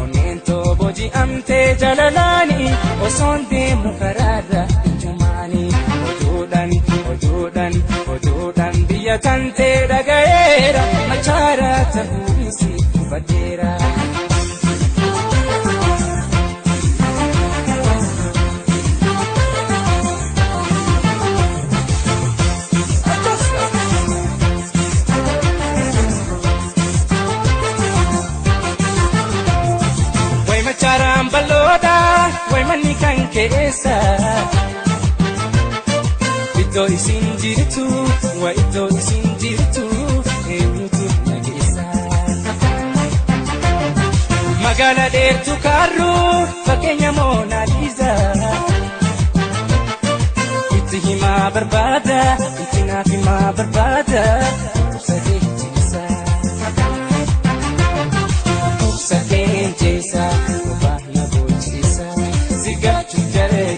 Onneen booji'amtee jaalalaani osoon deemu karaarra ijumaani. Oduudhaan oduudhaan oduudhaan biyya tantee dhaga'eera machaara ta'uu isii hubadheera. Machaaraan bal'oodha wayimanni kan keessa iddoo isin jirtu waa iddoo isin jirtu eenyutu nageessa. Magaala dheertuu kaarruu fakkeenya Moonaaliiza itti himaa barbaada itti naaf himaa barbaada ibsatee jeessa. Ibsatee jeessa.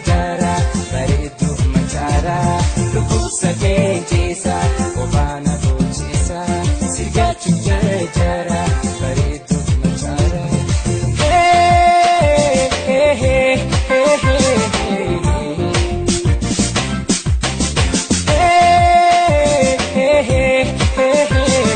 Jara bareedduu machaara dhukkubsa keenyeessa obaana bocheessa sirgaachuu jara jara bareedduu machaara. Hey, hey, hey, hey, hey, hey, hey, hey, hey.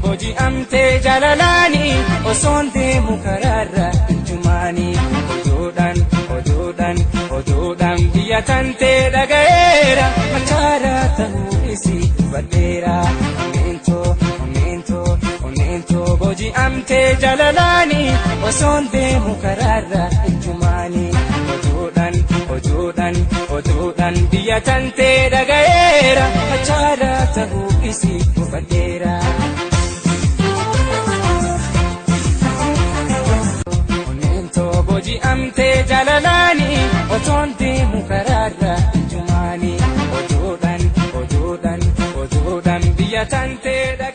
Booji'amtee jaalalaani osoon deemu karaarra ijumaani. Oduudhaan oduudhaan oduudhaan biyya tantee dhaga'eera machaara ta'uu isii hubadheera. Onneentoo onneentoo onneentoo booji'amtee jaalalaani osoon deemu karaarra ijumaani. Oduudhaan oduudhaan oduudhaan biyya tantee dhaga'eera machaara ta'uu isii hubadheera. Booji'amtee jaalalaani otoon deemu karaarra ijumaani. Oduudhaan oduudhaan oduudhaan biyya tantee dhaga'eera.